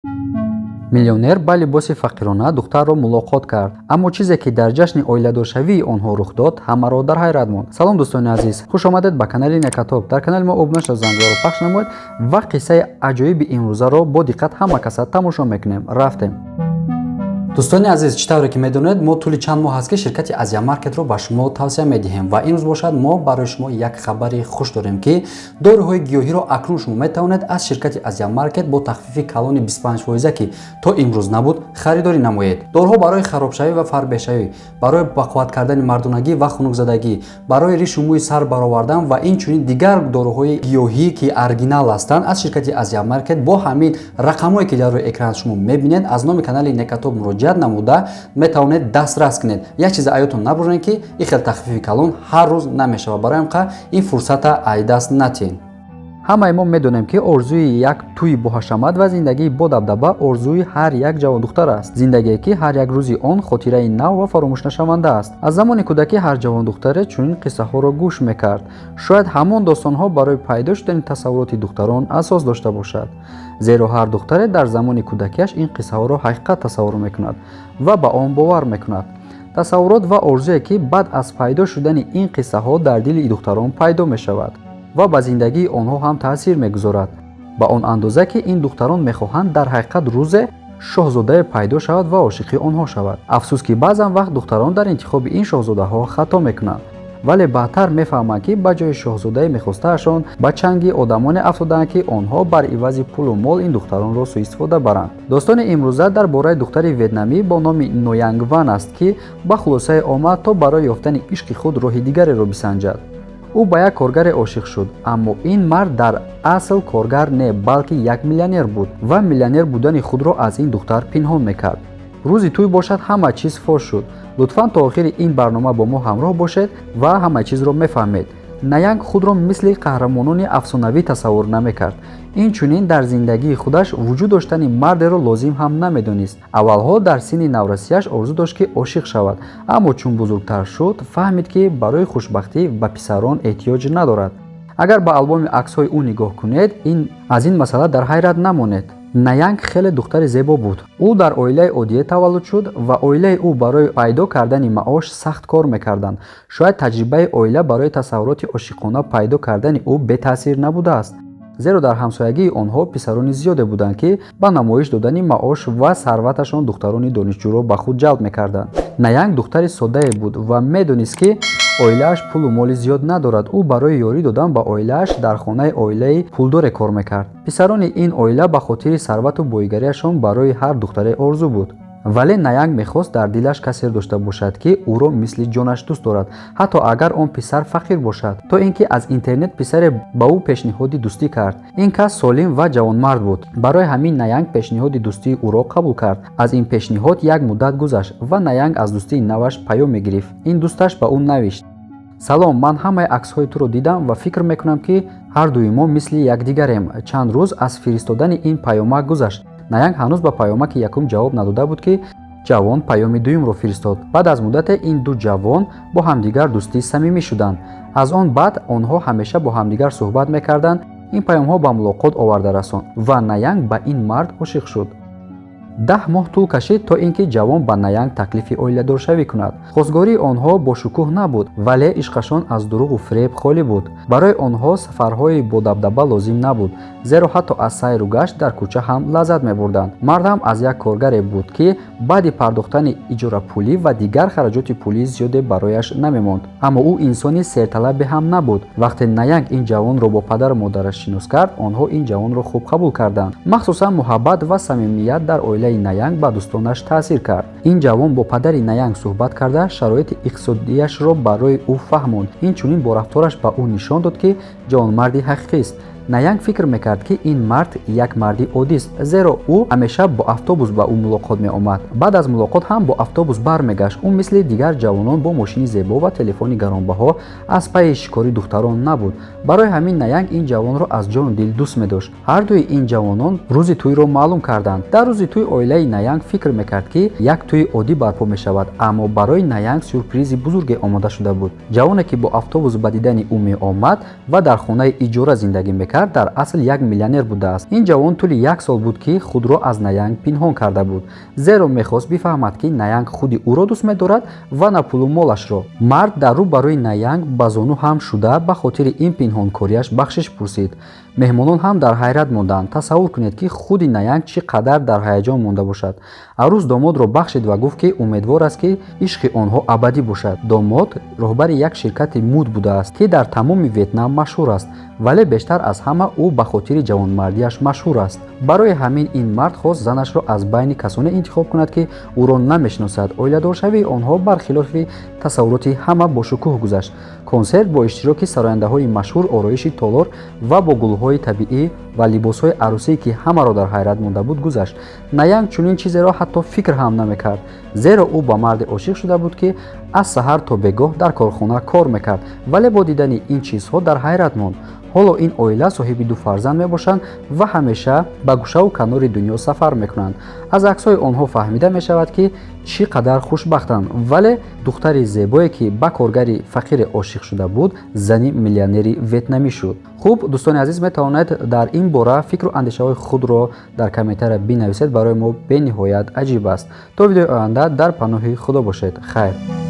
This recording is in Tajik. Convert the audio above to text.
Миллионер ба либоси фақирона духтарро мулоқот кард, аммо чизе, ки дар ҷашни оиладоршавии онҳо рух дод, ҳамаро дар ҳайрат монд. Салом, дӯстони азиз, хуш омадед ба канали Некатоб. Дар канали мо обуна шуда, зангҳоро пахш намоед ва қиссаи аҷоиби имрӯзаро бо диққат ҳама каса тамошо мекунем. Рафтем. Дӯстони азиз, чӣ тавре ки медонед, мо тӯли чанд моҳ аст, ки ширкати Азия Маркетро ба шумо тавсия медиҳем ва имрӯз бошад, мо барои шумо як хабари хуш дорем, ки доруҳои гиёҳиро акнун шумо метавонед аз ширкати Азия Маркет бо тахфифи калони 25 фоиза, ки то имрӯз набуд, харидорӣ намоед. Доруҳо барои харобшавӣ ва фарбешавӣ, барои бақувват кардани мардонагӣ ва хунукзадагӣ, барои ришу мӯи сар баровардан ва инчунин дигар доруҳои гиёҳӣ, ки оригинал ҳастанд, аз ширкати Азия Маркет бо ҳамин рақамҳое, ки дар рӯи экран шумо мебинед, аз номи канали Некатоб муроҷиат намуда метавонед дастрас кунед. Як чизе аётон набуред, ки ин хел тахфифи калон ҳар рӯз намешавад. Барои ҳамқа ин фурсата ай даст натиҳед. Ҳамаи мо медонем, ки орзуи як тӯи боҳашамат ва зиндагии бодабдаба орзуи ҳар як ҷавондухтар аст, зиндагие, ки ҳар як рӯзи он хотираи нав ва фаромӯшнашаванда аст. Аз замони кӯдакӣ ҳар ҷавондухтаре чунин қиссаҳоро гӯш мекард. Шояд ҳамон достонҳо барои пайдо шудани тасаввуроти духтарон асос дошта бошад, зеро ҳар духтаре дар замони кӯдакиаш ин қиссаҳоро ҳақиқат тасаввур мекунад ва ба он бовар мекунад. Тасаввурот ва орзуе, ки баъд аз пайдо шудани ин қиссаҳо дар дили духтарон пайдо мешавад ва ба зиндагии онҳо ҳам таъсир мегузорад, ба он андоза, ки ин духтарон мехоҳанд дар ҳақиқат рӯзе шоҳзодае пайдо шавад ва ошиқи онҳо шавад. Афсӯс, ки баъзан вақт духтарон дар интихоби ин шоҳзодаҳо хато мекунанд, вале баъдтар мефаҳманд, ки ба ҷои шоҳзодаи мехостаашон ба чанги одамоне афтодаанд, ки онҳо бар ивази пулу мол ин духтаронро сӯистифода баранд. Достони имрӯза дар бораи духтари ветнамӣ бо номи Ноянгван аст, ки ба хулосае омад, то барои ёфтани ишқи худ роҳи дигареро бисанҷад. Ӯ ба як коргаре ошиқ шуд, аммо ин мард дар асл коргар не, балки як миллионер буд ва миллионер будани худро аз ин духтар пинҳон мекард. Рӯзи тӯй бошад, ҳама чиз фош шуд. Лутфан то охири ин барнома бо мо ҳамроҳ бошед ва ҳама чизро мефаҳмед. Наянг худро мисли қаҳрамонони афсонавӣ тасаввур намекард. Инчунин дар зиндагии худаш вуҷуд доштани мардеро лозим ҳам намедонист. Аввалҳо дар синни наврасиаш орзу дошт, ки ошиқ шавад, аммо чун бузургтар шуд, фаҳмид, ки барои хушбахтӣ ба писарон эҳтиёҷ надорад. Агар ба албоми аксҳои ӯ нигоҳ кунед, аз ин масъала дар ҳайрат намонед. Наянг хеле духтари зебо буд. Ӯ дар оилаи оддие таваллуд шуд ва оилаи ӯ барои пайдо кардани маош сахт кор мекарданд. Шояд таҷрибаи оила барои тасаввуроти ошиқона пайдо кардани ӯ бетаъсир набудааст, зеро дар ҳамсоягии онҳо писарони зиёде буданд, ки ба намоиш додани маош ва сарваташон духтарони донишҷӯро ба худ ҷалб мекарданд. Наянг духтари соддае буд ва медонист, ки оилааш пулу моли зиёд надорад. Ӯ барои ёрӣ додан ба оилааш дар хонаи оилаи пулдоре кор мекард. Писарони ин оила ба хотири сарвату боигариашон барои ҳар духтаре орзу буд, вале Наянг мехост дар дилаш касе дошта бошад, ки ӯро мисли ҷонаш дӯст дорад, ҳатто агар он писар фақир бошад. То ин ки аз интернет писаре ба ӯ пешниҳоди дӯстӣ кард. Ин кас солим ва ҷавонмард буд. Барои ҳамин Наянг пешниҳоди дӯстии ӯро қабул кард. Аз ин пешниҳод як муддат гузашт ва Наянг аз дӯстии наваш паём мегирифт. Ин дӯсташ ба ӯ навишт: «Салом, ман ҳамаи аксҳои туро дидам ва фикр мекунам, ки ҳардуи мо мисли якдигарем». Чанд рӯз аз фиристодани ин паёмак гузашт. Наянг ҳанӯз ба паёмаки якум ҷавоб надода буд, ки ҷавон паёми дуюмро фиристод. Баъд аз муддате ин ду ҷавон бо ҳамдигар дӯстии самимӣ шуданд. Аз он баъд онҳо ҳамеша бо ҳамдигар суҳбат мекарданд. Ин паёмҳо ба мулоқот оварда расонд ва Наянг ба ин мард ошиқ шуд. 10 моҳ тӯл кашид, то ин ки ҷавон ба Наянг таклифи оиладоршавӣ кунад. Хостгории онҳо бошукӯҳ набуд, вале ишқашон аз дурӯғу фиреб холӣ буд. Барои онҳо сафарҳои бодабдаба лозим набуд, зеро ҳатто аз сайру гашт дар кӯча ҳам лаззат мебурданд. Мард ҳам аз як коргаре буд, ки баъди пардохтани иҷорапулӣ ва дигар хараҷоти пулии зиёде барояш намемонд, аммо ӯ инсони серталабе ҳам набуд. Вақте Наянг ин ҷавонро бо падару модараш шинос кард, онҳо ин ҷавонро хуб қабул карданд. Махсусан муҳаббат ва самимият дар оилаи Наянг ба дӯстонаш таъсир кард. Ин ҷавон бо падари Наянг суҳбат карда, шароити иқтисодияшро барои ӯ фаҳмонд. Инчунин бо рафтораш ба ӯ нишон дод, ки ҷавонмарди ҳақиқист. Наянг фикр мекард, ки ин мард як марди оддист, зеро ӯ ҳамеша бо автобус ба ӯ мулоқот меомад, баъд аз мулоқот ҳам бо автобус бармегашт. Ӯ мисли дигар ҷавонон бо мошини зебо ва телефони гаронбаҳо аз пайи шикори духтарон набуд. Барои ҳамин Наянг ин ҷавонро аз ҷону дил дӯст медошт. Ҳардуи ин ҷавонон рӯзи тӯйро маълум карданд. Дар рӯзи тӯй оилаи Наянг фикр мекард, ки як тӯи оддӣ барпо мешавад, аммо барои Наянг сюрпризи бузурге омода шуда буд. Ҷавоне, ки бо автобус ба дидани ӯ меомад ва дар хонаи иҷора зиндагӣ мекард. мекард, дар асл як миллионер будааст. Ин ҷавон тӯли як сол буд, ки худро аз Наянг пинҳон карда буд, зеро мехост бифаҳмад, ки Наянг худи ӯро дӯст медорад ва на пулу молашро. Мард дар рӯ барои Наянг ба зону ҳам шуда, ба хотири ин пинҳонкориаш бахшиш пурсид. Меҳмонон ҳам дар ҳайрат монданд. Тасаввур кунед, ки худи Наянг чӣ қадар дар ҳаяҷон монда бошад. Арӯс домодро бахшид ва гуфт, ки умедвор аст, ки ишқи онҳо абадӣ бошад. Домод роҳбари як ширкати муд будааст, ки дар тамоми Ветнам машҳур аст, вале бештар аз ҳама ӯ ба хотири ҷавонмардиаш машҳур аст. Барои ҳамин ин мард хост занашро аз байни касоне интихоб кунад, ки ӯро намешиносад. Оиладоршавии онҳо бархилофи тасаввуроти ҳама бошукӯҳ гузашт. Консерт бо иштироки сарояндаҳои машҳур, ороиши толор ва бо гулҳои табиӣ ва либосҳои арӯсие, ки ҳамаро дар ҳайрат монда буд, гузашт. Наянг чунин чизеро ҳатто фикр ҳам намекард, зеро ӯ ба марде ошиқ шуда буд, ки аз саҳар то бегоҳ дар корхона кор мекард, вале бо дидани ин чизҳо дар ҳайрат монд. Ҳоло ин оила соҳиби ду фарзанд мебошанд ва ҳамеша ба гӯшаву канори дунё сафар мекунанд. Аз аксҳои онҳо фаҳмида мешавад, ки чӣ қадар хушбахтанд, вале духтари зебое, ки ба коргари фақире ошиқ шуда буд, зани миллионери ветнамӣ шуд. Хуб, дӯстони азиз, метавонед дар ин бора фикру андешаҳои худро дар комментария бинависед. Барои мо бениҳоят аҷиб аст. То видеои оянда дар паноҳи Худо бошед. Хайр.